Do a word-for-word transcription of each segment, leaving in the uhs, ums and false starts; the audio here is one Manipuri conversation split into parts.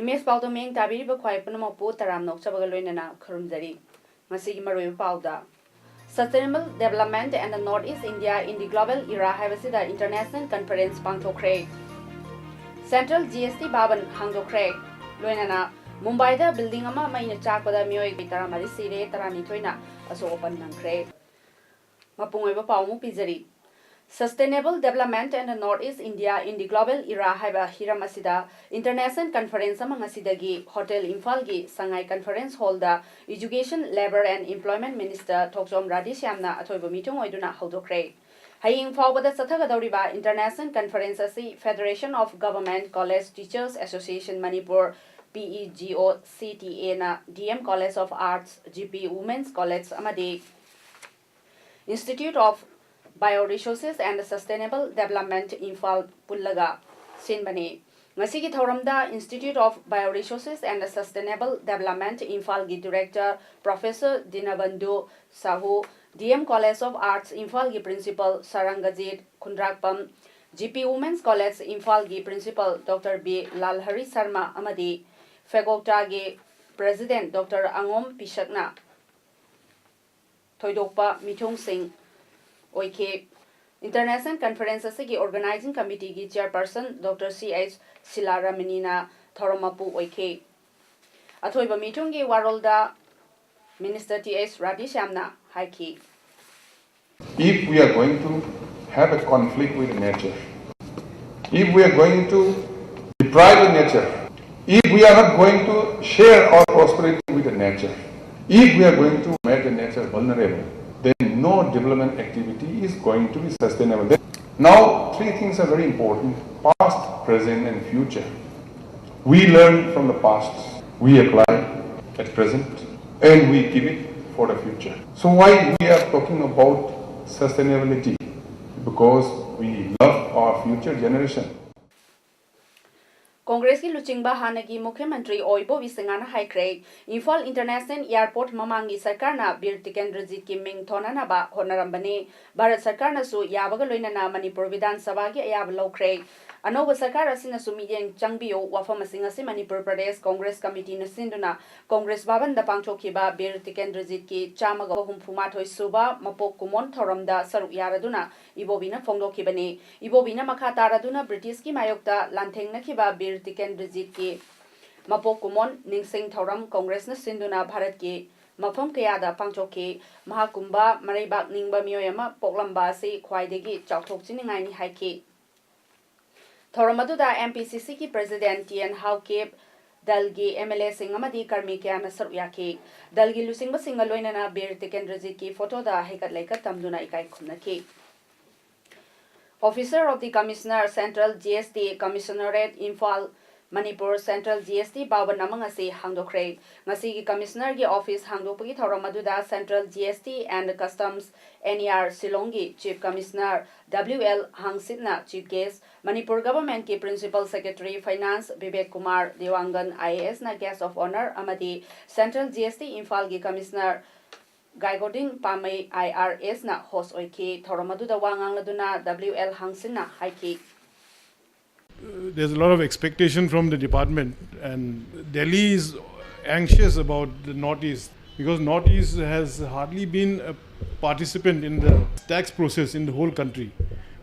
ꯏꯃꯦꯖ ꯄꯥꯎꯗꯝ ꯃꯤꯠꯌꯦꯡ ꯇꯥꯕꯤꯔꯤꯕ ꯈ꯭ꯋꯥꯏ ꯄꯨꯝꯅꯃꯛꯄꯨ ꯇꯔꯥꯝꯅ ꯑꯣꯛꯆꯕꯒ ꯂꯣꯏꯅꯅ ꯈꯨꯔꯨꯝꯖꯔꯤ꯫ ꯉꯁꯤꯒꯤ ꯃꯔꯨꯑꯣꯏꯕ ꯄꯥꯎꯗ, Sustainable Development and the North East India in the Global Era ꯍꯥꯏꯕꯁꯤꯗ international conference ꯄꯥꯡꯊꯣꯛꯈ꯭ꯔꯦ꯫ Central G S T Bhavan ꯍꯥꯡꯗꯣꯛꯈ꯭ꯔꯦ꯫ ꯂꯣꯏꯅꯅ ꯃꯨꯝꯕꯥꯏꯗ building ꯑꯃ ꯃꯩꯅ ꯆꯥꯛꯄꯗ ꯃꯤꯑꯣꯏ ꯇꯔꯥꯃꯔꯤ ꯁꯤꯔꯦ, ꯇꯔꯥꯅꯤꯊꯣꯏꯅ ꯑꯁꯣꯛ ꯑꯄꯟ ꯅꯪꯈ꯭ꯔꯦ꯫ ꯃꯄꯨꯡ ꯑꯣꯏꯕ ꯄꯥꯎ ꯑꯃꯨꯛ ꯄꯤꯖꯔꯤ꯫ Sustainable Development and the North East India in the Global Era ꯍꯥꯏꯕ ꯍꯤꯔꯝ ꯑꯁꯤꯗ international conference ꯑꯃ ꯉꯁꯤꯗꯒꯤ Hotel ꯏꯝꯐꯥꯜꯒꯤ ꯁꯉꯥꯏ Conference Hallꯗ Education, Labour and Employment Minister ꯊꯣꯛꯆꯣꯝ ꯔꯥꯙꯦꯁ꯭ꯌꯥꯝꯅ ꯑꯊꯣꯏꯕ ꯃꯤꯊꯨꯡ ꯑꯣꯏꯗꯨꯅ ꯍꯧꯗꯣꯛꯈ꯭ꯔꯦ꯫ ꯍꯌꯦꯡ ꯐꯥꯎꯕꯗ ꯆꯠꯊꯒꯗꯧꯔꯤꯕ international conference ꯑꯁꯤ Federation of Government College Teachers Association Manipur, P E G O C T A ꯅ D M College of Arts, G P Women's College ꯑꯃꯗꯤ Institute of Bioresources and Sustainable Development Imphal ꯄꯨꯜꯂꯒ ꯁꯤꯟꯕꯅꯤ꯫ ꯉꯁꯤꯒꯤ ꯊꯧꯔꯝꯗ Institute of Bioresources and Sustainable Development ꯏꯝꯐꯥꯜꯒꯤ Director Professor ꯗꯤꯅꯕꯟꯙꯨ Shahu, D M College of Arts ꯏꯝꯐꯥꯜꯒꯤ Principal ꯁꯥꯔꯪꯒꯖꯤꯠ ꯈꯨꯟꯗ꯭ꯔꯥꯛꯄꯝ, G P Women's College ꯏꯝꯐꯥꯜꯒꯤ Principal Doctor B ꯂꯥꯜꯍꯔꯤ ꯁꯔꯃ ꯑꯃꯗꯤ ꯐꯦꯒꯣꯛꯇꯥꯒꯤ President Doctor ꯑꯉꯣꯝ ꯄꯤꯁꯛꯅ ꯊꯣꯏꯗꯣꯛꯄ ꯃꯤꯊꯨꯡꯁꯤꯡ ꯑꯣꯏꯈꯤ꯫ International conference ꯑꯁꯤꯒꯤ Organizing Committeeꯒꯤ Chairperson Doctor C H ꯁꯤꯂꯥꯔꯥꯃꯤꯅꯤꯅ ꯊꯧꯔꯝ ꯃꯄꯨ ꯑꯣꯏꯈꯤ꯫ ꯑꯊꯣꯏꯕ ꯃꯤꯊꯨꯡꯒꯤ ꯋꯥꯔꯣꯜꯗ Minister T H ꯔꯥꯙꯦꯁ꯭ꯌꯥꯝꯅ ꯍꯥꯏꯈꯤ꯫ If we are going to have a conflict with nature, if we are going to deprive the nature, if we are not going to share our prosperity with the nature, if we are going to make the nature vulnerable, then no development activity is going to be sustainable. Then, now, three things are very important: past, present, and future. We learn from the past, we apply. at present, and we keep it for the future. So why we are talking about sustainability? Because we love our future generation. ꯀꯣꯡꯒ꯭ꯔꯦꯁꯀꯤ ꯂꯨꯆꯤꯡꯕ ꯍꯥꯟꯅꯒꯤ ꯃꯨꯈ꯭ꯌ ꯃꯟꯇ꯭ꯔꯤ ꯑꯣꯏꯕꯣꯕꯤ ꯁꯤꯡꯍꯅ ꯍꯥꯏꯈ꯭ꯔꯦ, ꯏꯝꯐꯥꯜ ꯏꯟꯇꯔꯅꯦꯁꯅꯦꯜ ꯑꯦꯌꯔꯄꯣꯔꯠ ꯃꯃꯥꯡꯒꯤ ꯁꯔꯀꯥꯔꯅ ꯕꯤꯔ ꯇꯤꯀꯦꯟꯗ꯭ꯔꯖꯤꯠꯀꯤ ꯃꯤꯡ ꯊꯣꯟꯅꯅꯕ ꯍꯣꯠꯅꯔꯝꯕꯅꯤ꯫ ꯚꯥꯔꯠ ꯁꯔꯀꯥꯔꯅꯁꯨ ꯌꯥꯕꯒ ꯂꯣꯏꯅꯅ ꯃꯅꯤꯄꯨꯔ ꯕꯤꯙꯥꯟ ꯁꯚꯥꯒꯤ ꯑꯌꯥꯕ ꯂꯧꯈ꯭ꯔꯦ꯫ ꯑꯅꯧꯕ ꯁꯔꯀꯥꯔ ꯑꯁꯤꯅꯁꯨ ꯃꯤꯠꯌꯦꯡ ꯆꯪꯕꯤꯌꯨ꯫ ꯋꯥꯐꯝ ꯑꯁꯤꯡ ꯑꯁꯤ ꯃꯅꯤꯄꯨꯔ ꯄ꯭ꯔꯗꯦꯁ ꯀꯣꯡꯒ꯭ꯔꯦꯁ ꯀꯃꯤꯇꯤꯅ ꯁꯤꯟꯗꯨꯅ ꯀꯣꯡꯒ꯭ꯔꯦꯁ ꯚꯕꯟꯗ ꯄꯥꯡꯊꯣꯛꯈꯤꯕ ꯕꯤꯔ ꯇꯤꯀꯦꯟꯗ꯭ꯔꯖꯤꯠꯀꯤ ꯆꯥꯝꯃꯒ ꯍꯨꯝꯐꯨ ꯃꯥꯊꯣꯏ ꯁꯨꯕ ꯃꯄꯣꯛ ꯀꯨꯝꯑꯣꯟ ꯊꯧꯔꯝꯗ ꯁꯔꯨꯛ ꯌꯥꯔꯗꯨꯅ ꯏꯕꯣꯕꯤꯅ ꯐꯣꯡꯗꯣꯛꯈꯤꯕꯅꯤ꯫ ꯏꯕꯣꯕꯤꯅ ꯃꯈꯥ ꯇꯥꯔꯗꯨꯅ ꯕ꯭ꯔꯤꯇꯤꯁꯀꯤ ꯃꯥꯌꯣꯛꯇ ꯂꯥꯟꯊꯦꯡꯅꯈꯤꯕ ꯕꯤꯔ ꯇꯤꯀꯦꯟꯗ꯭ꯔꯖꯤꯠꯀꯤ ꯃꯄꯣꯛ ꯀꯨꯝꯑꯣꯟ ꯅꯤꯡꯁꯤꯡ ꯊꯧꯔꯝ ꯀꯣꯡꯒ꯭ꯔꯦꯁꯅ ꯁꯤꯟꯗꯨꯅ ꯚꯥꯔꯠꯀꯤ ꯃꯐꯝ ꯀꯌꯥꯗ ꯄꯥꯡꯊꯣꯛꯈꯤ꯫ ꯃꯍꯥꯛꯀꯨꯝꯕ ꯃꯔꯩꯕꯥꯛ ꯅꯤꯡꯕ ꯃꯤꯑꯣꯏ ꯑꯃ ꯄꯣꯛꯂꯝꯕ ꯑꯁꯤ ꯈ꯭ꯋꯥꯏꯗꯒꯤ ꯆꯥꯎꯊꯣꯛꯆꯅꯤꯡꯉꯥꯏꯅꯤ ꯍꯥꯏꯈꯤ꯫ ꯊꯧꯔꯝ ꯑꯗꯨꯗ M P C Cꯒꯤ President T N Haokip, ꯗꯜꯒꯤ M L Aꯁꯤꯡ ꯑꯃꯗꯤ ꯀꯔꯃꯤ ꯀꯌꯥꯅ ꯁꯔꯨꯛ ꯌꯥꯈꯤ꯫ ꯗꯜꯒꯤ ꯂꯨꯆꯤꯡꯕꯁꯤꯡꯒ ꯂꯣꯏꯅꯅ ꯕꯤꯔ ꯇꯤꯀꯦꯟꯗ꯭ꯔꯖꯤꯠꯀꯤ ꯐꯣꯇꯣꯗ ꯍꯩꯀꯠ ꯂꯩꯀꯠ ꯇꯝꯗꯨꯅ ꯏꯀꯥꯏ ꯈꯨꯝꯅꯈꯤ꯫ Officer of the Commissioner, Central G S T, Commissionerate, Imphal, Manipur, Central G S T ꯚꯥꯕꯟ ꯑꯃ ꯉꯁꯤ ꯍꯥꯡꯗꯣꯛꯈ꯭ꯔꯦ꯫ ꯉꯁꯤꯒꯤ ꯀꯃꯤꯁꯅꯔꯒꯤ ꯑꯣꯐꯤꯁ ꯍꯥꯡꯗꯣꯛꯄꯒꯤ ꯊꯧꯔꯝ ꯑꯗꯨꯗ Central G S T and Customs, N E R, ꯁꯤꯂꯣꯡꯒꯤ Chief Commissioner W L ꯍꯥꯡꯁꯤꯠꯅ Chief Guest, Manipur Governmentꯀꯤ Principal Secretary Finance Vivek Kumar ꯗꯦꯋꯥꯡꯒꯟ I A Sꯅ Guest of Honour ꯑꯃꯗꯤ Central G S T ꯏꯝꯐꯥꯜꯒꯤ Commissioner ꯒꯥꯏꯒꯣꯗꯤꯡ ꯄꯥꯃꯩ I R Sꯅ host ꯑꯣꯏꯈꯤ꯫ ꯊꯧꯔꯝ ꯑꯗꯨꯗ ꯋꯥ ꯉꯥꯡꯂꯗꯨꯅ W L ꯍꯥꯡꯁꯤꯟꯅ ꯍꯥꯏꯈꯤ꯫ There's a lot of expectation from the department, and Delhi is anxious about the Northeast because Northeast has hardly been a participant in the tax process in the whole country.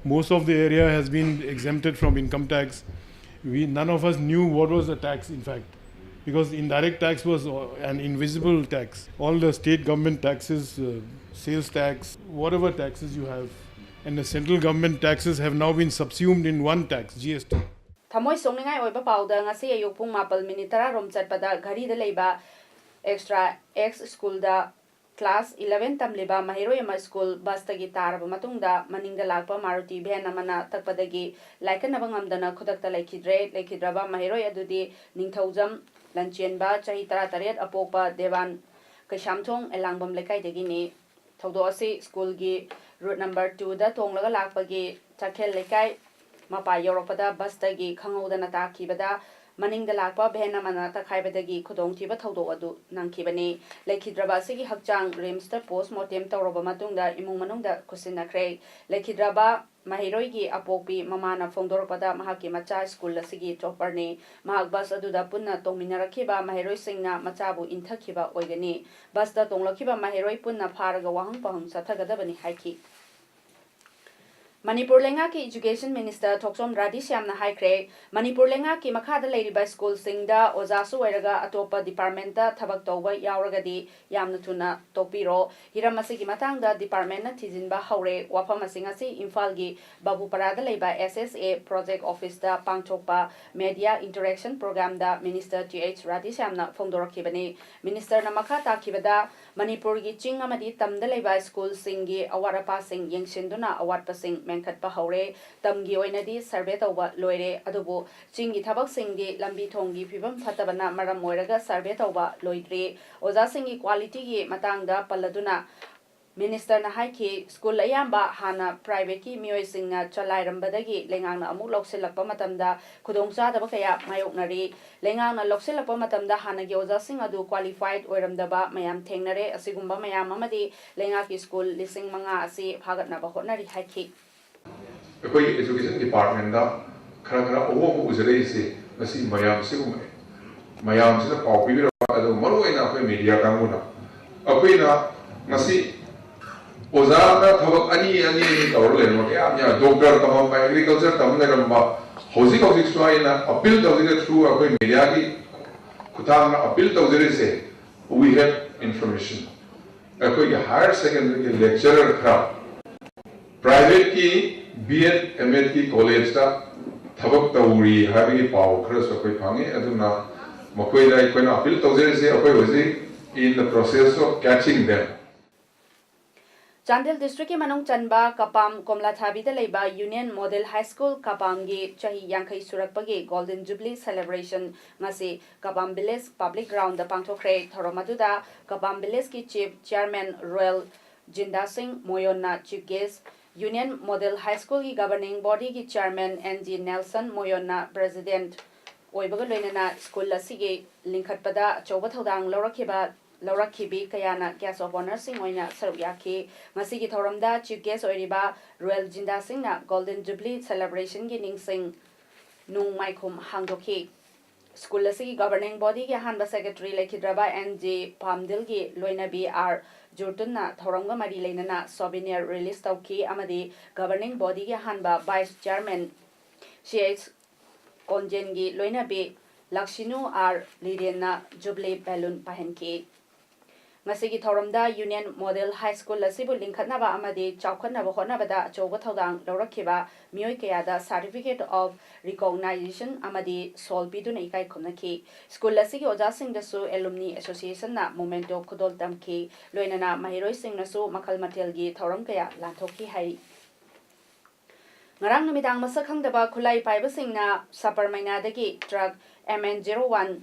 Most of the area has been exempted from income tax. We, none of us knew what was a tax, in fact, because indirect tax was uh, an invisible tax. All the state government taxes, uh, sales tax, whatever taxes you have, and the central government taxes have now been subsumed in one tax, G S T. ꯊꯃꯣꯏ ꯁꯣꯛꯅꯤꯡꯉꯥꯏ ꯑꯣꯏꯕ ꯄꯥꯎꯗ ꯉꯁꯤ ꯑꯌꯨꯛ ꯄꯨꯡ ꯃꯥꯄꯜ ꯃꯤꯅꯤꯠ ꯇꯔꯥ ꯔꯣꯝ ꯆꯠꯄꯗ ꯘꯔꯤꯗ ꯂꯩꯕ Extra X ꯁ꯭ꯀꯨꯜꯗ class eleven ꯇꯝꯂꯤꯕ ꯃꯍꯩꯔꯣꯏ ꯑꯃ ꯁ꯭ꯀꯨꯜ ꯕꯁꯇꯒꯤ ꯇꯥꯔꯕ ꯃꯇꯨꯡꯗ ꯃꯅꯤꯡꯗ ꯂꯥꯛꯄ ꯃꯥꯔꯨꯇꯤ ꯚꯦꯟ ꯑꯃꯅ ꯇꯛꯄꯗꯒꯤ ꯂꯥꯏꯀꯠꯅꯕ ꯉꯝꯗꯅ ꯈꯨꯗꯛꯇ ꯂꯩꯈꯤꯗ꯭ꯔꯦ꯫ ꯂꯩꯈꯤꯗ꯭ꯔꯕ ꯃꯍꯩꯔꯣꯏ ꯑꯗꯨꯗꯤ ꯅꯤꯡꯊꯧꯖꯝ ꯂꯟꯆꯦꯟꯕ, ꯆꯍꯤ ꯇꯔꯥꯇꯔꯦꯠ, ꯑꯄꯣꯛꯄ ꯗꯦꯋꯥꯟ, ꯀꯩꯁꯥꯝꯊꯣꯡ ꯑꯦꯂꯥꯡꯕꯝ ꯂꯩꯀꯥꯏꯗꯒꯤꯅꯤ꯫ ꯊꯧꯗꯣꯛ ꯑꯁꯤ ꯁ꯭ꯀꯨꯜꯒꯤ ꯔꯨꯠ ꯅꯝꯕꯔ ꯇꯨꯗ ꯇꯣꯡꯂꯒ ꯂꯥꯛꯄꯒꯤ ꯆꯥꯈꯦꯜ ꯂꯩꯀꯥꯏ ꯃꯄꯥ ꯌꯧꯔꯛꯄꯗ ꯕꯁꯇꯒꯤ ꯈꯪꯍꯧꯗꯅ ꯇꯥꯈꯤꯕꯗ ꯃꯅꯤꯡꯗ ꯂꯥꯛꯄ ꯚꯦꯟ ꯑꯃꯅ ꯇꯛꯈꯥꯏꯕꯗꯒꯤ ꯈꯨꯗꯣꯡꯊꯤꯕ ꯊꯧꯗꯣꯛ ꯑꯗꯨ ꯅꯪꯈꯤꯕꯅꯤ꯫ ꯂꯩꯈꯤꯗ꯭ꯔꯕ ꯑꯁꯤꯒꯤ ꯍꯛꯆꯥꯡ ꯔꯤꯝꯁꯇ ꯄꯣꯁꯃꯣꯔꯇꯦꯝ ꯇꯧꯔꯕ ꯃꯇꯨꯡꯗ ꯏꯃꯨꯡ ꯃꯅꯨꯡꯗ ꯈꯨꯠꯁꯤꯟꯅꯈ꯭ꯔꯦ꯫ ꯂꯩꯈꯤꯗ꯭ꯔꯕ ꯃꯍꯩꯔꯣꯏꯒꯤ ꯑꯄꯣꯛꯄꯤ ꯃꯃꯥꯅ ꯐꯣꯡꯗꯣꯔꯛꯄꯗ ꯃꯍꯥꯛꯀꯤ ꯃꯆꯥ ꯁ꯭ꯀꯨꯜ ꯑꯁꯤꯒꯤ ꯇꯣꯄꯔꯅꯤ꯫ ꯃꯍꯥꯛ ꯕꯁ ꯑꯗꯨꯗ ꯄꯨꯟꯅ ꯇꯣꯡꯃꯤꯟꯅꯔꯛꯈꯤꯕ ꯃꯍꯩꯔꯣꯏꯁꯤꯡꯅ ꯃꯆꯥꯕꯨ ꯏꯟꯊꯈꯤꯕ ꯑꯣꯏꯒꯅꯤ꯫ ꯕꯁꯇ ꯇꯣꯡꯂꯛꯈꯤꯕ ꯃꯍꯩꯔꯣꯏ ꯄꯨꯟꯅ ꯐꯥꯔꯒ ꯋꯥꯍꯪ ꯄꯥꯎꯍꯪ ꯆꯠꯊꯒꯗꯕꯅꯤ ꯍꯥꯏꯈꯤ꯫ ꯃꯅꯤꯄꯨꯔ ꯂꯩꯉꯥꯛꯀꯤ ꯏꯖꯨꯀꯦꯁꯟ ꯃꯤꯅꯤꯁꯇꯔ ꯊꯣꯛꯆꯣꯝ ꯔꯥꯙꯦꯁ꯭ꯌꯥꯝꯅ ꯍꯥꯏꯈ꯭ꯔꯦ, ꯃꯅꯤꯄꯨꯔ ꯂꯩꯉꯥꯛꯀꯤ ꯃꯈꯥꯗ ꯂꯩꯔꯤꯕ ꯁ꯭ꯀꯨꯜꯁꯤꯡꯗ ꯑꯣꯖꯥꯁꯨ ꯑꯣꯏꯔꯒ ꯑꯇꯣꯞꯄ ꯗꯤꯄꯥꯔꯠꯃꯦꯟꯇ ꯊꯕꯛ ꯇꯧꯕ ꯌꯥꯎꯔꯒꯗꯤ ꯌꯥꯝꯅ ꯊꯨꯅ ꯇꯣꯛꯄꯤꯔꯣ꯫ ꯍꯤꯔꯝ ꯑꯁꯤꯒꯤ ꯃꯇꯥꯡꯗ ꯗꯤꯄꯥꯔꯠꯃꯦꯟꯅ ꯊꯤꯖꯤꯟꯕ ꯍꯧꯔꯦ꯫ ꯋꯥꯐꯝꯁꯤꯡ ꯑꯁꯤ ꯏꯝꯐꯥꯜꯒꯤ ꯕꯥꯕꯨꯄꯥꯔꯥꯗ ꯂꯩꯕ ꯑꯦꯁ ꯑꯦꯁ ꯑꯦ ꯄ꯭ꯔꯣꯖꯦꯛ ꯑꯣꯐꯤꯁꯇ ꯄꯥꯡꯊꯣꯛꯄ ꯃꯦꯗꯤꯌꯥ ꯏꯟꯇꯔꯦꯛꯁꯟ ꯄ꯭ꯔꯣꯒ꯭ꯔꯥꯝꯗ ꯃꯤꯅꯤꯁꯇꯔ ꯇꯤ ꯑꯩꯆ ꯔꯥꯙꯦꯁ꯭ꯌꯥꯝꯅ ꯐꯣꯡꯗꯣꯔꯛꯈꯤꯕꯅꯤ꯫ ꯃꯤꯅꯤꯁꯇꯔꯅ ꯃꯈꯥ ꯇꯥꯈꯤꯕꯗ, ꯃꯅꯤꯄꯨꯔꯒꯤ ꯆꯤꯡ ꯑꯃꯗꯤ ꯇꯝꯗ ꯂꯩꯕ ꯁ꯭ꯀꯨꯜꯁꯤꯡꯒꯤ ꯑꯋꯥꯠ ꯑꯄꯥꯁꯤꯡ ꯌꯦꯡꯁꯤꯟꯗꯨꯅ ꯑꯋꯥꯠꯄꯁꯤꯡ ꯃꯦꯟꯈꯠꯄ ꯍꯧꯔꯦ꯫ ꯇꯝꯒꯤ ꯑꯣꯏꯅꯗꯤ ꯁꯔꯚꯦ ꯇꯧꯕ ꯂꯣꯏꯔꯦ, ꯑꯗꯨꯕꯨ ꯆꯤꯡꯒꯤ ꯊꯕꯛꯁꯤꯡꯗꯤ ꯂꯝꯕꯤ ꯊꯣꯡꯒꯤ ꯐꯤꯕꯝ ꯐꯠꯇꯕꯅ ꯃꯔꯝ ꯑꯣꯏꯔꯒ ꯁꯔꯚꯦ ꯇꯧꯕ ꯂꯣꯏꯗ꯭ꯔꯤ꯫ ꯑꯣꯖꯥꯁꯤꯡꯒꯤ ꯀ꯭ꯋꯥꯂꯤꯇꯤꯒꯤ ꯃꯇꯥꯡꯗ ꯄꯜꯂꯗꯨꯅ ꯃꯤꯅꯤꯁꯇꯔꯅ ꯍꯥꯏꯈꯤ, ꯁ꯭ꯀꯨꯜ ꯑꯌꯥꯝꯕ ꯍꯥꯟꯅ ꯄ꯭ꯔꯥꯏꯚꯦꯠꯀꯤ ꯃꯤꯑꯣꯏꯁꯤꯡꯅ ꯆꯂꯥꯏꯔꯝꯕꯗꯒꯤ ꯂꯩꯉꯥꯛꯅ ꯑꯃꯨꯛ ꯂꯧꯁꯤꯜꯂꯛꯄ ꯃꯇꯝꯗ ꯈꯨꯗꯣꯡꯆꯥꯗꯕ ꯀꯌꯥ ꯃꯥꯌꯣꯛꯅꯔꯤ꯫ ꯂꯩꯉꯥꯛꯅ ꯂꯧꯁꯤꯜꯂꯛꯄ ꯃꯇꯝꯗ ꯍꯥꯟꯅꯒꯤ ꯑꯣꯖꯥꯁꯤꯡ ꯑꯗꯨ ꯀ꯭ꯋꯥꯂꯤꯐꯥꯏꯗ ꯑꯣꯏꯔꯝꯗꯕ ꯃꯌꯥꯝ ꯊꯦꯡꯅꯔꯦ꯫ ꯑꯁꯤꯒꯨꯝꯕ ꯃꯌꯥꯝ ꯑꯃꯗꯤ ꯂꯩꯉꯥꯛꯀꯤ ꯁ꯭ꯀꯨꯜ ꯂꯤꯁꯤꯡ ꯃꯉꯥ ꯑꯁꯤ ꯐꯥꯒꯠꯅꯕ ꯍꯣꯠꯅꯔꯤ ꯍꯥꯏꯈꯤ꯫ ꯑꯩꯈꯣꯏꯒꯤ ꯏꯖꯨꯀꯦꯁꯟ ꯗꯤꯄꯥꯔꯠꯃꯦꯟꯗ ꯈꯔ ꯈꯔ ꯑꯍꯣꯡꯕ ꯎꯖꯔꯛꯏꯁꯦ ꯉꯁꯤ ꯃꯌꯥꯝꯁꯤꯒꯨꯝꯕꯅꯤ꯫ ꯃꯌꯥꯝꯁꯤꯅ ꯄꯥꯎ ꯄꯤꯕꯤꯔꯛꯄ, ꯑꯗꯨꯒ ꯃꯔꯨꯑꯣꯏꯅ ꯑꯩꯈꯣꯏ ꯃꯦꯗꯤꯌꯥ ꯀꯥꯡꯕꯨꯅ, ꯑꯩꯈꯣꯏꯅ ꯉꯁꯤ ꯑꯣꯖꯥꯅ ꯊꯕꯛ ꯑꯅꯤ, ꯑꯅꯤ, ꯑꯅꯤ ꯇꯧꯔ ꯂꯩꯔꯝꯕ ꯀꯌꯥ ꯑꯃ ꯌꯥꯎꯏ꯫ ꯗꯣꯛꯇꯔ ꯇꯝꯃꯝꯕ, ꯑꯦꯒ꯭ꯔꯤꯀꯜꯆꯔ ꯇꯝ ꯂꯩꯔꯝꯕ, ꯍꯧꯖꯤꯛ ꯍꯧꯖꯤꯛꯁꯨ ꯑꯩꯅ ꯑꯄꯤꯜ ꯇꯧꯖꯔꯤ, ꯊ꯭ꯔꯨ ꯑꯩꯈꯣꯏ ꯃꯦꯗꯤꯌꯥꯒꯤ ꯈꯨꯠꯊꯥꯡꯗ ꯑꯄꯤꯜ ꯇꯧꯖꯔꯤꯁꯦ, we have information꯫ ꯑꯩꯈꯣꯏꯒꯤ ꯍꯥꯌꯔ ꯁꯦꯀꯦꯟꯗꯔꯤꯒꯤ ꯂꯦꯛꯆꯔꯔ ꯈꯔ ꯄ꯭ꯔꯥꯏꯚꯦꯠꯀꯤ ꯕꯤ ꯑꯦꯗ, ꯑꯦꯝ ꯑꯦꯗꯀꯤ ꯀꯣꯂꯦꯖꯇ ꯊꯕꯛ ꯇꯧꯔꯤ ꯍꯥꯏꯕꯒꯤ ꯄꯥꯎ ꯈꯔꯁꯨ ꯑꯩꯈꯣꯏ ꯐꯪꯉꯤ꯫ ꯑꯗꯨꯅ ꯃꯈꯣꯏꯗ ꯑꯩꯈꯣꯏꯅ ꯑꯄꯤꯜ ꯇꯧꯖꯔꯤꯁꯦ, ꯑꯩꯈꯣꯏ ꯍꯧꯖꯤꯛ in the process of catching them꯫ Chandel ꯗꯤꯁꯇ꯭ꯔꯤꯛꯀꯤ ꯃꯅꯨꯡ ꯆꯟꯕ ꯀꯄꯥꯝ ꯀꯣꯝꯂꯥꯊꯥꯕꯤꯗ ꯂꯩꯕ ꯌꯨꯅꯤꯌꯟ ꯃꯣꯗꯦꯜ ꯍꯥꯏ ꯁ꯭ꯀꯨꯜ ꯀꯄꯥꯝꯒꯤ ꯆꯍꯤ ꯌꯥꯡꯈꯩ ꯁꯨꯔꯛꯄꯒꯤ ꯒꯣꯜꯗꯟ ꯖꯨꯕꯤꯂꯤ ꯁꯦꯂꯦꯕ꯭ꯔꯦꯁꯟ ꯉꯁꯤ ꯀꯄꯥꯝ ꯚꯤꯂꯦꯖ ꯄꯕ꯭ꯂꯤꯛ ꯒ꯭ꯔꯥꯎꯟꯗ ꯄꯥꯡꯊꯣꯛꯈ꯭ꯔꯦ꯫ ꯊꯧꯔꯝ ꯑꯗꯨꯗ ꯀꯄꯥꯝ ꯚꯤꯂꯦꯖꯀꯤ ꯆꯤꯐ ꯆꯤꯌꯔꯃꯦꯟ ꯔꯣꯌꯦꯜ ꯖꯤꯟꯗꯥ ꯁꯤꯡ ꯃꯣꯌꯣꯟꯅ chief guest, union model high ꯁ꯭ꯀꯨꯜꯒꯤ ꯒꯕꯔꯅꯤꯡ ꯕꯣꯗꯤꯒꯤ ꯆꯤꯌꯔꯃꯦꯟ ꯑꯦꯟ ꯖꯤ ꯅꯦꯜꯁꯟ ꯃꯣꯌꯣꯟꯅ ꯄ꯭ꯔꯦꯁꯤꯗꯦꯟꯠ ꯑꯣꯏꯕꯒ ꯂꯣꯏꯅꯅ ꯁ꯭ꯀꯨꯜ ꯑꯁꯤꯒꯤ ꯂꯤꯡꯈꯠꯄꯗ ꯑꯆꯧꯕ ꯊꯧꯗꯥꯡ ꯂꯧꯔꯛꯈꯤꯕ ꯂꯧꯔꯛꯈꯤꯕꯤ ꯀꯌꯥꯅ ꯒꯦꯁ ꯑꯣꯐ ꯑꯣꯅꯔꯁꯤꯡ ꯑꯣꯏꯅ ꯁꯔꯨꯛ ꯌꯥꯈꯤ꯫ ꯉꯁꯤꯒꯤ ꯊꯧꯔꯝꯗ ꯆꯤꯐ ꯒꯦꯁ ꯑꯣꯏꯔꯤꯕ ꯔꯣꯌꯦꯜ ꯖꯤꯟꯗꯥ ꯁꯤꯡꯅ ꯒꯣꯜꯗꯟ ꯖꯨꯕꯤꯂꯤ ꯁꯦꯂꯦꯕ꯭ꯔꯦꯁꯟꯒꯤ ꯅꯤꯡꯁꯤꯡ ꯅꯨꯡ ꯃꯥꯏꯈꯨꯝ ꯍꯥꯡꯗꯣꯛꯈꯤ꯫ ꯁ꯭ꯀꯨꯜ ꯑꯁꯤꯒꯤ ꯒꯕꯔꯅꯤꯡ ꯕꯣꯗꯤꯒꯤ ꯑꯍꯥꯟꯕ ꯁꯦꯀ꯭ꯔꯦꯇꯔꯤ ꯂꯩꯈꯤꯗ꯭ꯔꯕ ꯑꯦꯟ ꯖꯤ ꯄꯥꯝꯗꯤꯜꯒꯤ ꯂꯣꯏꯅꯕꯤ ꯑꯥꯔ ꯖꯨꯔꯇꯨꯟꯅ ꯊꯧꯔꯝꯒ ꯃꯔꯤ ꯂꯩꯅꯅ ꯁꯣꯚꯤꯅꯤꯌꯔ ꯔꯤꯂꯤꯁ ꯇꯧꯈꯤ ꯑꯃꯗꯤ ꯒꯕꯔꯅꯤꯡ ꯕꯣꯗꯤꯒꯤ ꯑꯍꯥꯟꯕ ꯚꯥꯏꯁ ꯆꯤꯌꯔꯃꯦꯟ ꯁꯤ ꯑꯩꯆ ꯀꯣꯟꯖꯦꯟꯒꯤ ꯂꯣꯏꯅꯕꯤ ꯂꯛꯁꯤꯅꯨ ꯑꯥꯔ ꯂꯤꯔꯦꯟꯅ ꯖꯨꯕꯤꯂꯤ ꯕꯦꯂꯨꯟ ꯄꯥꯏꯍꯟꯈꯤ꯫ ꯉꯁꯤꯒꯤ ꯊꯧꯔꯝꯗ ꯌꯨꯅꯤꯌꯟ ꯃꯣꯗꯦꯜ ꯍꯥꯏ ꯁ꯭ꯀꯨꯜ ꯑꯁꯤꯕꯨ ꯂꯤꯡꯈꯠꯅꯕ ꯑꯃꯗꯤ ꯆꯥꯎꯈꯠꯅꯕ ꯍꯣꯠꯅꯕꯗ ꯑꯆꯧꯕ ꯊꯧꯗꯥꯡ ꯂꯧꯔꯛꯈꯤꯕ ꯃꯤꯑꯣꯏ ꯀꯌꯥꯗ ꯁꯥꯔꯇꯤꯐꯤꯀꯦꯠ ꯑꯣꯐ ꯔꯤꯀꯣꯛꯅꯥꯏꯖꯦꯁꯟ ꯑꯃꯗꯤ ꯁꯣꯜ ꯄꯤꯗꯨꯅ ꯏꯀꯥꯏ ꯈꯨꯝꯅꯈꯤ꯫ ꯁ꯭ꯀꯨꯜ ꯑꯁꯤꯒꯤ ꯑꯣꯖꯥꯁꯤꯡꯗꯁꯨ ꯑꯦꯂꯨꯝꯅꯤ ꯑꯦꯁꯣꯁꯤꯌꯦꯁꯟꯅ ꯃꯣꯃꯦꯟꯇꯣ ꯈꯨꯗꯣꯜ ꯇꯝꯈꯤ꯫ ꯂꯣꯏꯅꯅ ꯃꯍꯩꯔꯣꯏꯁꯤꯡꯅꯁꯨ ꯃꯈꯜ ꯃꯊꯦꯜꯒꯤ ꯊꯧꯔꯝ ꯀꯌꯥ ꯂꯥꯟꯊꯣꯛꯈꯤ ꯍꯥꯏꯔꯤ꯫ ꯉꯔꯥꯡ ꯅꯨꯃꯤꯗꯥꯡ ꯃꯁꯛ ꯈꯪꯗꯕ ꯈꯨꯠꯂꯥꯏ ꯄꯥꯏꯕꯁꯤꯡꯅ ꯁꯄꯔꯃꯩꯅꯥꯗꯒꯤ truck M N zero one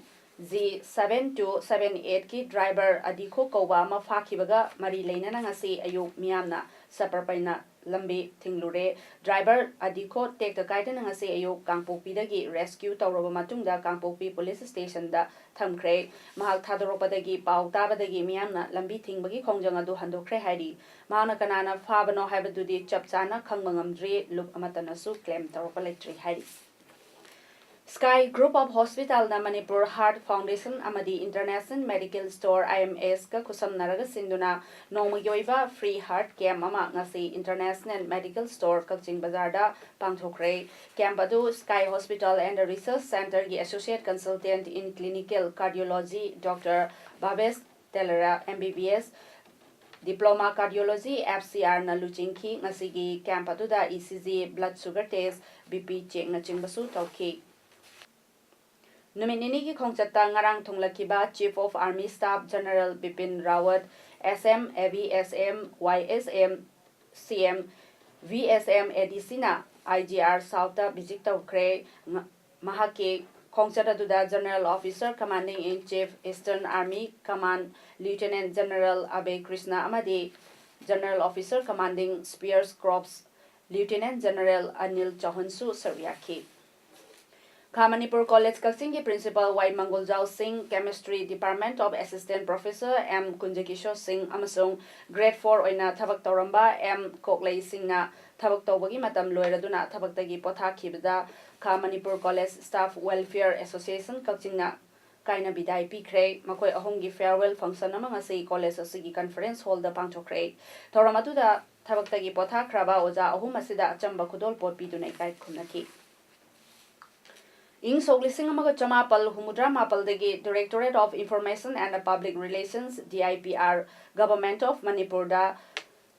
G seven two seven ꯑꯩꯠꯀꯤ ꯗ꯭ꯔꯥꯏꯚꯔ ꯑꯗꯤꯈꯣ ꯀꯧꯕ ꯑꯃ ꯐꯥꯈꯤꯕꯒ ꯃꯔꯤ ꯂꯩꯅꯅ ꯉꯁꯤ ꯑꯌꯨꯛ ꯃꯤꯌꯥꯝꯅ ꯁꯄꯔꯄꯩꯅ ꯂꯝꯕꯤ ꯊꯤꯡꯂꯨꯔꯦ꯫ ꯗ꯭ꯔꯥꯏꯚꯔ ꯑꯗꯤꯈꯣ ꯇꯦꯛꯇ ꯀꯥꯏꯗꯅ ꯉꯁꯤ ꯑꯌꯨꯛ ꯀꯥꯡꯄꯣꯛꯄꯤꯗꯒꯤ ꯔꯦꯁꯀ꯭ꯌꯨ ꯇꯧꯔꯕ ꯃꯇꯨꯡꯗ ꯀꯥꯡꯄꯣꯛꯄꯤ ꯄꯨꯂꯤꯁ ꯁ꯭ꯇꯦꯁꯟꯗ ꯊꯝꯈ꯭ꯔꯦ꯫ ꯃꯍꯥꯛ ꯊꯥꯗꯣꯔꯛꯄꯗꯒꯤ ꯄꯥꯎ ꯇꯥꯕꯗꯒꯤ ꯃꯤꯌꯥꯝꯅ ꯂꯝꯕꯤ ꯊꯤꯡꯕꯒꯤ ꯈꯣꯡꯖꯪ ꯑꯗꯨ ꯍꯟꯗꯣꯛꯈ꯭ꯔꯦ ꯍꯥꯏꯔꯤ꯫ ꯃꯍꯥꯛꯅ ꯀꯅꯥꯅ ꯐꯥꯕꯅꯣ ꯍꯥꯏꯕꯗꯨꯗꯤ ꯆꯞ ꯆꯥꯅ ꯈꯪꯕ ꯉꯝꯗ꯭ꯔꯤ꯫ ꯂꯨꯞ ꯑꯃꯠꯇꯅꯁꯨ ꯀ꯭ꯂꯦꯝ ꯇꯧꯔꯛꯄ ꯂꯩꯇ꯭ꯔꯤ ꯍꯥꯏꯔꯤ꯫ Sky Group of Hospitalꯅ ꯃꯅꯤꯄꯨꯔ ꯍꯥꯔꯠ ꯐꯥꯎꯟꯗꯦꯁꯟ ꯑꯃꯗꯤ international medical store, I M ꯑꯦꯁꯀ ꯈꯨꯠꯁꯝꯅꯔꯒ ꯁꯤꯟꯗꯨꯅ ꯅꯣꯡꯃꯒꯤ ꯑꯣꯏꯕ ꯐ꯭ꯔꯤ ꯍꯥꯔꯠ ꯀꯦꯝꯞ ꯑꯃ ꯉꯁꯤ ꯏꯟꯇꯔꯅꯦꯁꯅꯦꯜ ꯃꯦꯗꯤꯀꯦꯜ ꯁ꯭ꯇꯣꯔ ꯀꯛꯆꯤꯡ ꯕꯖꯥꯔꯗ ꯄꯥꯡꯊꯣꯛꯈ꯭ꯔꯦ꯫ ꯀꯦꯝꯞ ꯑꯗꯨ Sky Hospital and Research Centreꯒꯤ Associate Consultant in Clinical Cardiology Doctor Bhabesh Telar, M B B S, Diploma Cardiology, F C Rꯅ ꯂꯨꯆꯤꯡꯈꯤ꯫ ꯉꯁꯤꯒꯤ ꯀꯦꯝꯞ ꯑꯗꯨꯗ E C G, blood sugar test, B P ꯆꯦꯛꯅꯆꯤꯡꯕꯁꯨ ꯇꯧꯈꯤ꯫ ꯅꯨꯃꯤꯠ ꯅꯤꯅꯤꯒꯤ ꯈꯣꯡꯆꯠꯇ ꯉꯔꯥꯡ ꯊꯨꯡꯂꯈꯤꯕ Chief of Army Staff General Bipin Rawat, S M, A V S M, Y S M, C M, V S M A D Cꯅ I G R Southꯇ visit ꯇꯧꯈ꯭ꯔꯦ꯫ ꯉ-, ꯃꯍꯥꯛꯀꯤ ꯈꯣꯡꯆꯠ ꯑꯗꯨꯗ General Officer Commanding in Chief, Eastern Army Command, Lieutenant General Abhay Krishna ꯑꯃꯗꯤ General Officer Commanding Spears Corps, Lieutenant General Anil Chauhanꯁꯨ ꯁꯔꯨꯛ ꯌꯥꯈꯤ꯫ ꯈꯥ ꯃꯅꯤꯄꯨꯔ ꯀꯣꯂꯦꯖ ꯀꯛꯆꯤꯡꯒꯤ Principal Y Mangoljao Singh, Chemistry Department of Assistant Professor M Kunjakishor Singh ꯑꯃꯁꯨꯡ Grade four ꯑꯣꯏꯅ ꯊꯕꯛ ꯇꯧꯔꯝꯕ ꯑꯦꯝ ꯀꯣꯛꯂꯩ ꯁꯤꯡꯅ ꯊꯕꯛ ꯇꯧꯕꯒꯤ ꯃꯇꯝ ꯂꯣꯏꯔꯗꯨꯅ ꯊꯕꯛꯇꯒꯤ ꯄꯣꯊꯥꯈꯤꯕꯗ ꯈꯥ Manipur college Staff Welfare Association ꯀꯛꯆꯤꯡꯅ ꯀꯥꯏꯅ ꯕꯤꯗꯥꯏ ꯄꯤꯈ꯭ꯔꯦ꯫ ꯃꯈꯣꯏ ꯑꯍꯨꯝꯒꯤ farewell function ꯑꯃ ꯉꯁꯤ ꯀꯣꯂꯦꯖ ꯑꯁꯤꯒꯤ conference hallꯗ ꯄꯥꯡꯊꯣꯛꯈ꯭ꯔꯦ꯫ ꯊꯧꯔꯝ ꯑꯗꯨꯗ ꯊꯕꯛꯇꯒꯤ ꯄꯣꯊꯥꯈ꯭ꯔꯕ ꯑꯣꯖꯥ ꯑꯍꯨꯝ ꯑꯁꯤꯗ ꯑꯆꯝꯕ ꯈꯨꯗꯣꯜꯄꯣꯠ ꯄꯤꯗꯨꯅ ꯏꯀꯥꯏ ꯈꯨꯝꯅꯈꯤ꯫ ꯏꯪ ꯁꯣꯛ ꯂꯤꯁꯤꯡ ꯑꯃꯒ ꯆꯃꯥꯄꯜ ꯍꯨꯝꯐꯨꯇꯔꯥ ꯃꯥꯄꯜꯗꯒꯤ Directorate of Information and Public Relations, D I P R, Government of ꯃꯅꯤꯄꯨꯔꯗ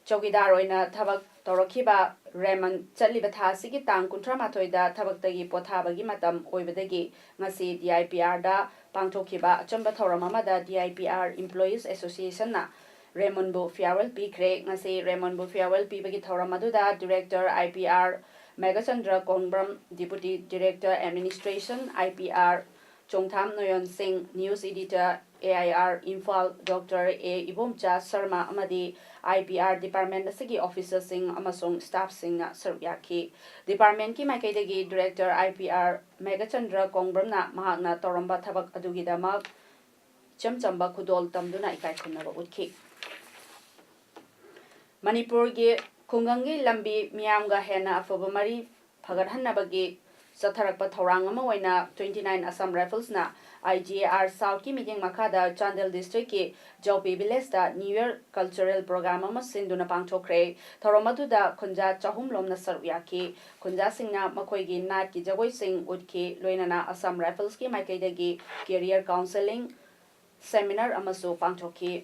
ꯆꯧꯀꯤꯗꯥꯔ ꯑꯣꯏꯅ ꯊꯕꯛ ꯇꯧꯔꯛꯈꯤꯕ ꯔꯦꯃꯟ ꯆꯠꯂꯤꯕ ꯊꯥ ꯑꯁꯤꯒꯤ ꯇꯥꯡ ꯀꯨꯟꯊ꯭ꯔꯥ ꯃꯥꯊꯣꯏꯗ ꯊꯕꯛꯇꯒꯤ ꯄꯣꯊꯥꯕꯒꯤ ꯃꯇꯝ ꯑꯣꯏꯕꯗꯒꯤ ꯉꯁꯤ D I P Rꯗ ꯄꯥꯡꯊꯣꯛꯈꯤꯕ ꯑꯆꯝꯕ ꯊꯧꯔꯝ ꯑꯃꯗ D I P R Employees Associationꯅ ꯔꯦꯃꯟꯕꯨ farewell ꯄꯤꯈ꯭ꯔꯦ꯫ ꯉꯁꯤ ꯔꯦꯃꯟꯕꯨ farewell ꯄꯤꯕꯒꯤ ꯊꯧꯔꯝ ꯑꯗꯨꯗ Director I P R Meghachandra ꯀꯣꯡꯕ꯭ꯔꯝ, Deputy Director Administration I P R ꯆꯣꯡꯊꯥꯝ ꯅꯣꯌꯣꯟ ꯁꯤꯡ, News Editor, A I R Imphal, Doctor ꯑꯦ ꯏꯕꯣꯝꯆꯥ ꯁꯔꯃ ꯑꯃꯗꯤ I P R department ꯑꯁꯤꯒꯤ officerꯁꯤꯡ ꯑꯃꯁꯨꯡ staffꯁꯤꯡꯅ ꯁꯔꯨꯛ ꯌꯥꯈꯤ꯫ Departmentꯀꯤ ꯃꯥꯏꯀꯩꯗꯒꯤ Director I P R Meghachandra ꯀꯣꯡꯕ꯭ꯔꯝꯅ ꯃꯍꯥꯛꯅ ꯇꯧꯔꯝꯕ ꯊꯕꯛ ꯑꯗꯨꯒꯤꯗꯃꯛ ꯏꯆꯝ ꯆꯝꯕ ꯈꯨꯗꯣꯜ ꯇꯝꯗꯨꯅ ꯏꯀꯥꯏ ꯈꯨꯝꯅꯕ ꯎꯠꯈꯤ꯫ ꯃꯅꯤꯄꯨꯔꯒꯤ ꯈꯨꯡꯒꯪꯒꯤ ꯂꯝꯕꯤ ꯃꯤꯌꯥꯝꯒ ꯍꯦꯟꯅ ꯑꯐꯕ ꯃꯔꯤ ꯐꯒꯠꯍꯟꯅꯕꯒꯤ ꯆꯠꯊꯔꯛꯄ ꯊꯧꯔꯥꯡ ꯑꯃ ꯑꯣꯏꯅ twenty nine Assam Riflesꯅ I G R Southꯀꯤ ꯃꯤꯠꯌꯦꯡ ꯃꯈꯥꯗ Chandel districtꯀꯤ ꯖꯧꯄꯤ villageꯇ New Year cultural program ꯑꯃ ꯁꯤꯟꯗꯨꯅ ꯄꯥꯡꯊꯣꯛꯈ꯭ꯔꯦ꯫ ꯊꯧꯔꯝ ꯑꯗꯨꯗ ꯈꯨꯟꯖꯥ ꯆꯍꯨꯝ ꯂꯣꯝꯅ ꯁꯔꯨꯛ ꯌꯥꯈꯤ꯫ ꯈꯨꯟꯖꯥꯁꯤꯡꯅ ꯃꯈꯣꯏꯒꯤ ꯅꯥꯠꯀꯤ ꯖꯒꯣꯏꯁꯤꯡ ꯎꯠꯈꯤ, ꯂꯣꯏꯅꯅ Assam Riflesꯀꯤ ꯃꯥꯏꯀꯩꯗꯒꯤ career counselling seminar ꯑꯃꯁꯨ ꯄꯥꯡꯊꯣꯛꯈꯤ꯫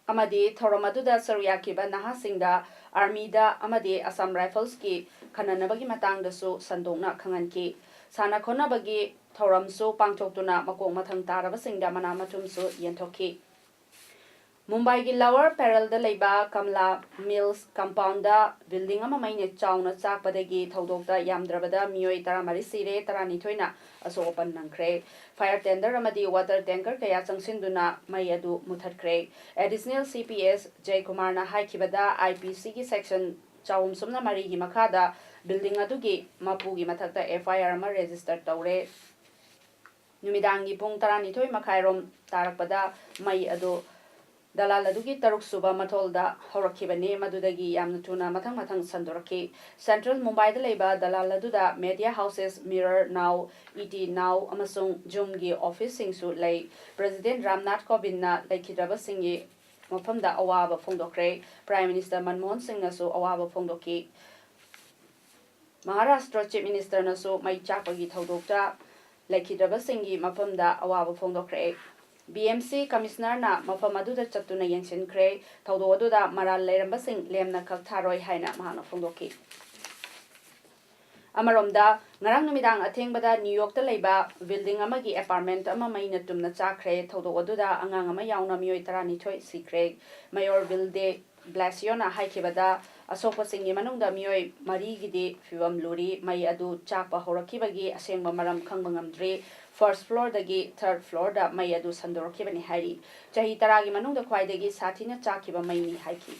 ꯑꯃꯗꯤ ꯊꯧꯔꯝ ꯑꯗꯨꯗ ꯁꯔꯨꯛ ꯌꯥꯈꯤꯕ ꯅꯍꯥꯁꯤꯡꯗ Armyꯗ ꯑꯃꯗꯤ Assam Riflesꯀꯤ ꯈꯟꯅꯅꯕꯒꯤ ꯃꯇꯥꯡꯗꯁꯨ ꯁꯟꯗꯣꯛꯅ ꯈꯪꯍꯟꯈꯤ꯫ ꯁꯥꯟꯅ ꯈꯣꯠꯅꯕꯒꯤ ꯊꯧꯔꯝꯁꯨ ꯄꯥꯡꯊꯣꯛꯇꯨꯅ ꯃꯀꯣꯛ ꯃꯊꯪ ꯇꯥꯔꯕꯁꯤꯡꯗ ꯃꯅꯥ ꯃꯊꯨꯝꯁꯨ ꯌꯦꯟꯊꯣꯛꯈꯤ꯫ ꯃꯨꯝꯕꯥꯏꯒꯤ ꯂꯋꯔ ꯄꯦꯔꯦꯜꯗ ꯂꯩꯕ ꯀꯝꯂꯥ ꯃꯤꯜꯁ ꯀꯝꯄꯥꯎꯟꯗ ꯕꯤꯜꯗꯤꯡ ꯑꯃ ꯃꯩꯅ ꯆꯥꯎꯅ ꯆꯥꯛꯄꯗꯒꯤ ꯊꯧꯗꯣꯛꯇ ꯌꯥꯝꯗ꯭ꯔꯕꯗ ꯃꯤꯑꯣꯏ ꯇꯔꯥꯃꯔꯤ ꯁꯤꯔꯦ, ꯇꯔꯥꯅꯤꯊꯣꯏꯅ ꯑꯁꯣꯛ ꯑꯄꯟ ꯅꯪꯈ꯭ꯔꯦ꯫ ꯐꯥꯌꯔ ꯇꯦꯟꯗꯔ ꯑꯃꯗꯤ ꯋꯥꯇꯔ ꯇꯦꯡꯀꯔ ꯀꯌꯥ ꯆꯪꯁꯤꯟꯗꯨꯅ ꯃꯩ ꯑꯗꯨ ꯃꯨꯊꯠꯈ꯭ꯔꯦ꯫ ꯑꯦꯗꯤꯁꯅꯦꯜ ꯁꯤ ꯄꯤ ꯑꯦꯁ ꯖꯌꯀꯨꯃꯥꯔꯅ ꯍꯥꯏꯈꯤꯕꯗ, ꯑꯥꯏ ꯄꯤ ꯁꯤꯒꯤ ꯁꯦꯛꯁꯟ ꯆꯍꯨꯝ ꯁꯨꯞꯅ ꯃꯔꯤꯒꯤ ꯃꯈꯥꯗ ꯕꯤꯜꯗꯤꯡ ꯑꯗꯨꯒꯤ ꯃꯄꯨꯒꯤ ꯃꯊꯛꯇ ꯑꯦꯐ ꯑꯥꯏ ꯑꯥꯔ ꯑꯃ ꯔꯦꯖꯤꯁꯇꯔ ꯇꯧꯔꯦ꯫ ꯅꯨꯃꯤꯗꯥꯡꯒꯤ ꯄꯨꯡ ꯇꯔꯥꯅꯤꯊꯣꯏ ꯃꯈꯥꯏꯔꯣꯝ ꯇꯥꯔꯛꯄꯗ ꯃꯩ ꯑꯗꯨ ꯗꯂꯥꯜ ꯑꯗꯨꯒꯤ ꯇꯔꯨꯛ ꯁꯨꯕ ꯃꯊꯣꯜꯗ ꯍꯧꯔꯛꯈꯤꯕꯅꯤ꯫ ꯃꯗꯨꯗꯒꯤ ꯌꯥꯝꯅ ꯊꯨꯅ ꯃꯊꯪ ꯃꯊꯪ ꯁꯟꯗꯣꯔꯛꯈꯤ꯫ ꯁꯦꯟꯇ꯭ꯔꯦꯜ ꯃꯨꯝꯕꯥꯏꯗ ꯂꯩꯕ ꯗꯂꯥꯜ ꯑꯗꯨꯗ ꯃꯦꯗꯤꯌꯥ ꯍꯥꯎꯁꯦꯁ, ꯃꯤꯔꯔ ꯅꯥꯎ, ꯏ ꯇꯤ ꯅꯥꯎ ꯑꯃꯁꯨꯡ ꯖꯨꯝꯒꯤ ꯑꯣꯐꯤꯁꯁꯤꯡꯁꯨ ꯂꯩ꯫ ꯄ꯭ꯔꯦꯁꯤꯗꯦꯟꯠ ꯔꯥꯝꯅꯥꯊ ꯀꯣꯕꯤꯟꯗꯅ ꯂꯩꯈꯤꯗ꯭ꯔꯕꯁꯤꯡꯒꯤ ꯃꯐꯝꯗ ꯑꯋꯥꯕ ꯐꯣꯡꯗꯣꯛꯈ꯭ꯔꯦ꯫ ꯄ꯭ꯔꯥꯏꯝ ꯃꯤꯅꯤꯁꯇꯔ ꯃꯟꯃꯣꯍꯟ ꯁꯤꯡꯅꯁꯨ ꯑꯋꯥꯕ ꯐꯣꯡꯗꯣꯛꯈꯤ꯫ ꯃꯍꯥꯔꯥꯁꯇ꯭ꯔ ꯆꯤꯐ ꯃꯤꯅꯤꯁꯇꯔꯅꯁꯨ ꯃꯩ ꯆꯥꯛꯄꯒꯤ ꯊꯧꯗꯣꯛꯇ ꯂꯩꯈꯤꯗ꯭ꯔꯕꯁꯤꯡꯒꯤ ꯃꯐꯝꯗ ꯑꯋꯥꯕ ꯐꯣꯡꯗꯣꯛꯈ꯭ꯔꯦ꯫ ꯕꯤ ꯑꯦꯝ ꯁꯤ ꯀꯃꯤꯁꯅꯔꯅ ꯃꯐꯝ ꯑꯗꯨꯗ ꯆꯠꯇꯨꯅ ꯌꯦꯡꯁꯤꯟꯈ꯭ꯔꯦ꯫ ꯊꯧꯗꯣꯛ ꯑꯗꯨꯗ ꯃꯔꯥꯜ ꯂꯩꯔꯝꯕꯁꯤꯡ ꯂꯦꯝꯅ ꯀꯛꯊꯔꯣꯏ ꯍꯥꯏꯅ ꯃꯍꯥꯛꯅ ꯐꯣꯡꯗꯣꯛꯈꯤ꯫ ꯑꯃꯔꯣꯝꯗ, ꯉꯔꯥꯡ ꯅꯨꯃꯤꯗꯥꯡ ꯑꯊꯦꯡꯕꯗ ꯅ꯭ꯌꯨ ꯌꯣꯔꯛꯇ ꯂꯩꯕ ꯕꯤꯜꯗꯤꯡ ꯑꯃꯒꯤ ꯑꯦꯄꯥꯔꯠꯃꯦꯟꯠ ꯑꯃ ꯃꯩꯅ ꯇꯨꯝꯅ ꯆꯥꯛꯈ꯭ꯔꯦ꯫ ꯊꯧꯗꯣꯛ ꯑꯗꯨꯗ ꯑꯉꯥꯡ ꯑꯃ ꯌꯥꯎꯅ ꯃꯤꯑꯣꯏ ꯇꯔꯥꯅꯤꯊꯣꯏ ꯁꯤꯈ꯭ꯔꯦ꯫ ꯃꯦꯌꯣꯔ ꯕꯤꯜ ꯗꯦ ꯕ꯭ꯂꯥꯁꯤꯌꯣꯅ ꯍꯥꯏꯈꯤꯕꯗ, ꯑꯁꯣꯛꯄꯁꯤꯡꯒꯤ ꯃꯅꯨꯡꯗ ꯃꯤꯑꯣꯏ ꯃꯔꯤꯒꯤꯗꯤ ꯐꯤꯕꯝ ꯂꯨꯔꯤ꯫ ꯃꯩ ꯑꯗꯨ ꯆꯥꯛꯄ ꯍꯧꯔꯛꯈꯤꯕꯒꯤ ꯑꯁꯦꯡꯕ ꯃꯔꯝ ꯈꯪꯕ ꯉꯝꯗ꯭ꯔꯤ꯫ ꯐꯥꯔꯁꯠ ꯐ꯭ꯂꯣꯔꯗꯒꯤ ꯊꯥꯔꯗ ꯐ꯭ꯂꯣꯔꯗ ꯃꯩ ꯑꯗꯨ ꯁꯟꯗꯣꯔꯛꯈꯤꯕꯅꯤ ꯍꯥꯏꯔꯤ꯫ ꯆꯍꯤ ꯇꯔꯥꯒꯤ ꯃꯅꯨꯡꯗ ꯈ꯭ꯋꯥꯏꯗꯒꯤ ꯁꯥꯊꯤꯅ ꯆꯥꯛꯈꯤꯕ ꯃꯩꯅꯤ ꯍꯥꯏꯈꯤ꯫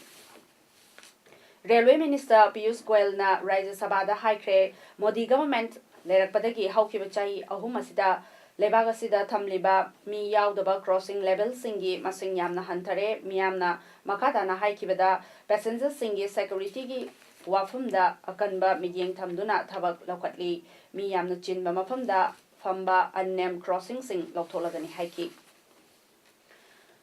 ꯔꯦꯜꯋꯦ ꯃꯤꯅꯤꯁꯇꯔ ꯄꯤꯌꯨꯁ ꯒꯣꯌꯜꯅ ꯔꯥꯖ꯭ꯌ ꯁꯚꯥꯗ ꯍꯥꯏꯈ꯭ꯔꯦ, ꯃꯣꯗꯤ ꯒꯚꯔꯟꯃꯦꯟꯠ ꯂꯩꯔꯛꯄꯗꯒꯤ ꯍꯧꯈꯤꯕ ꯆꯍꯤ ꯑꯍꯨꯝ ꯑꯁꯤꯗ ꯂꯩꯕꯥꯛ ꯑꯁꯤꯗ ꯊꯝꯂꯤꯕ ꯃꯤ ꯌꯥꯎꯗꯕ ꯀ꯭ꯔꯣꯁꯤꯡ ꯂꯦꯚꯦꯜꯁꯤꯡꯒꯤ ꯃꯁꯤꯡ ꯌꯥꯝꯅ ꯍꯟꯊꯔꯦ꯫ ꯃꯤꯌꯥꯝꯅ ꯃꯈꯥ ꯇꯥꯅ ꯍꯥꯏꯈꯤꯕꯗ, ꯄꯦꯁꯦꯟꯖꯔꯁꯤꯡꯒꯤ ꯁꯦꯀ꯭ꯌꯨꯔꯤꯇꯤꯒꯤ ꯋꯥꯐꯝꯗ ꯑꯀꯟꯕ ꯃꯤꯠꯌꯦꯡ ꯊꯝꯗꯨꯅ ꯊꯕꯛ ꯂꯧꯈꯠꯂꯤ꯫ ꯃꯤ ꯌꯥꯝꯅ ꯆꯤꯟꯕ ꯃꯐꯝꯗ ꯐꯝꯕ ꯑꯟꯅꯦꯝ ꯀ꯭ꯔꯣꯁꯤꯡꯁꯤꯡ ꯂꯧꯊꯣꯛꯂꯒꯅꯤ ꯍꯥꯏꯈꯤ꯫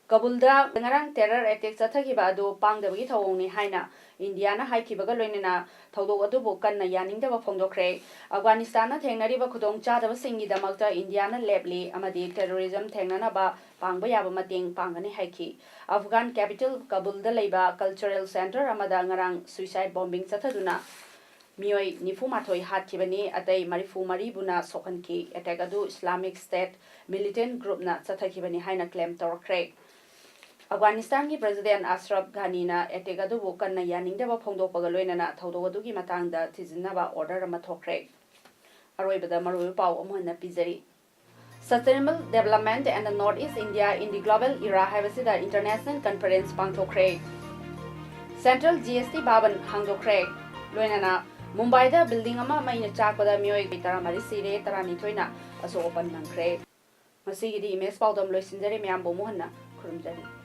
ꯀꯕꯨꯜꯗ ꯉꯔꯥꯡ ꯇꯦꯔꯔ ꯑꯦꯇꯦꯛ ꯆꯠꯊꯈꯤꯕ ꯑꯗꯨ ꯄꯥꯡꯗꯕꯒꯤ ꯊꯧꯑꯣꯡꯅꯤ ꯍꯥꯏꯅ ꯏꯟꯗꯤꯌꯥꯅ ꯍꯥꯏꯈꯤꯕꯒ ꯂꯣꯏꯅꯅ ꯊꯧꯗꯣꯛ ꯑꯗꯨꯕꯨ ꯀꯟꯅ ꯌꯥꯅꯤꯡꯗꯕ ꯐꯣꯡꯗꯣꯛꯈ꯭ꯔꯦ꯫ ꯑꯐꯒꯥꯅꯤꯁꯇꯥꯟꯅ ꯊꯦꯡꯅꯔꯤꯕ ꯈꯨꯗꯣꯡꯆꯥꯗꯕꯁꯤꯡꯒꯤꯗꯃꯛꯇ ꯏꯟꯗꯤꯌꯥꯅ ꯂꯦꯞꯂꯤ ꯑꯃꯗꯤ ꯇꯦꯔꯣꯔꯤꯖꯝ ꯊꯦꯡꯅꯅꯕ ꯄꯥꯡꯕ ꯌꯥꯕ ꯃꯇꯦꯡ ꯄꯥꯡꯒꯅꯤ ꯍꯥꯏꯈꯤ꯫ ꯑꯐꯒꯥꯟ ꯀꯦꯄꯤꯇꯦꯜ ꯀꯕꯨꯜꯗ ꯂꯩꯕ ꯀꯜꯆꯔꯦꯜ ꯁꯦꯟꯇꯔ ꯑꯃꯗ ꯉꯔꯥꯡ ꯁꯨꯏꯁꯥꯏꯗ ꯕꯣꯝꯕꯤꯡ ꯆꯠꯊꯗꯨꯅ ꯃꯤꯑꯣꯏ ꯅꯤꯐꯨ ꯃꯥꯊꯣꯏ ꯍꯥꯠꯈꯤꯕꯅꯤ, ꯑꯇꯩ ꯃꯔꯤꯐꯨ ꯃꯔꯤꯕꯨꯅ ꯁꯣꯛꯍꯟꯈꯤ꯫ ꯑꯦꯇꯦꯛ ꯑꯗꯨ ꯏꯁꯂꯥꯃꯤꯛ ꯁ꯭ꯇꯦꯠ ꯃꯤꯂꯤꯇꯦꯟ ꯒ꯭ꯔꯨꯞꯅ ꯆꯠꯊꯈꯤꯕꯅꯤ ꯍꯥꯏꯅ ꯀ꯭ꯂꯦꯝ ꯇꯧꯔꯛꯈ꯭ꯔꯦ꯫ ꯑꯐꯒꯥꯅꯤꯁꯇꯥꯟꯒꯤ ꯄ꯭ꯔꯦꯁꯤꯗꯦꯟ ꯑꯁꯔꯐ ꯘꯥꯅꯤꯅ ꯑꯦꯇꯦꯛ ꯑꯗꯨꯕꯨ ꯀꯟꯅ ꯌꯥꯅꯤꯡꯗꯕ ꯐꯣꯡꯗꯣꯛꯄꯒ ꯂꯣꯏꯅꯅ ꯊꯧꯗꯣꯛ ꯑꯗꯨꯒꯤ ꯃꯇꯥꯡꯗ ꯊꯤꯖꯤꯟꯅꯕ ꯑꯣꯔꯗꯔ ꯑꯃ ꯊꯣꯛꯈ꯭ꯔꯦ꯫ ꯑꯔꯣꯏꯕꯗ ꯃꯔꯨꯑꯣꯏꯕ ꯄꯥꯎ ꯑꯃꯨꯛ ꯍꯟꯅ ꯄꯤꯖꯔꯤ꯫ Sustainable Development and the North East India in the Global Era ꯍꯥꯏꯕꯁꯤꯗ ꯏꯟꯇꯔꯅꯦꯁꯅꯦꯜ ꯀꯟꯐꯔꯦꯟꯁ ꯄꯥꯡꯊꯣꯛꯈ꯭ꯔꯦ꯫ ꯁꯦꯟꯇ꯭ꯔꯦꯜ ꯖꯤ ꯑꯦꯁ ꯇꯤ ꯚꯕꯟ ꯍꯥꯡꯗꯣꯛꯈ꯭ꯔꯦ꯫ ꯂꯣꯏꯅꯅ ꯃꯨꯝꯕꯥꯏꯗ ꯕꯤꯜꯗꯤꯡ ꯑꯃ ꯃꯩꯅ ꯆꯥꯛꯄꯗ ꯃꯤꯑꯣꯏ ꯇꯔꯥꯃꯔꯤ ꯁꯤꯔꯦ, ꯇꯔꯥꯅꯤꯊꯣꯏꯅ ꯑꯁꯣꯛ ꯑꯄꯟ ꯅꯪꯈ꯭ꯔꯦ꯫ ꯉꯁꯤꯒꯤꯗꯤ ꯏꯃꯦꯖ ꯄꯥꯎꯗꯝ ꯂꯣꯏꯁꯤꯟꯖꯔꯦ꯫ ꯃꯌꯥꯝꯕꯨ ꯑꯃꯨꯛ ꯍꯟꯅ ꯈꯨꯔꯨꯝꯖꯔꯤ꯫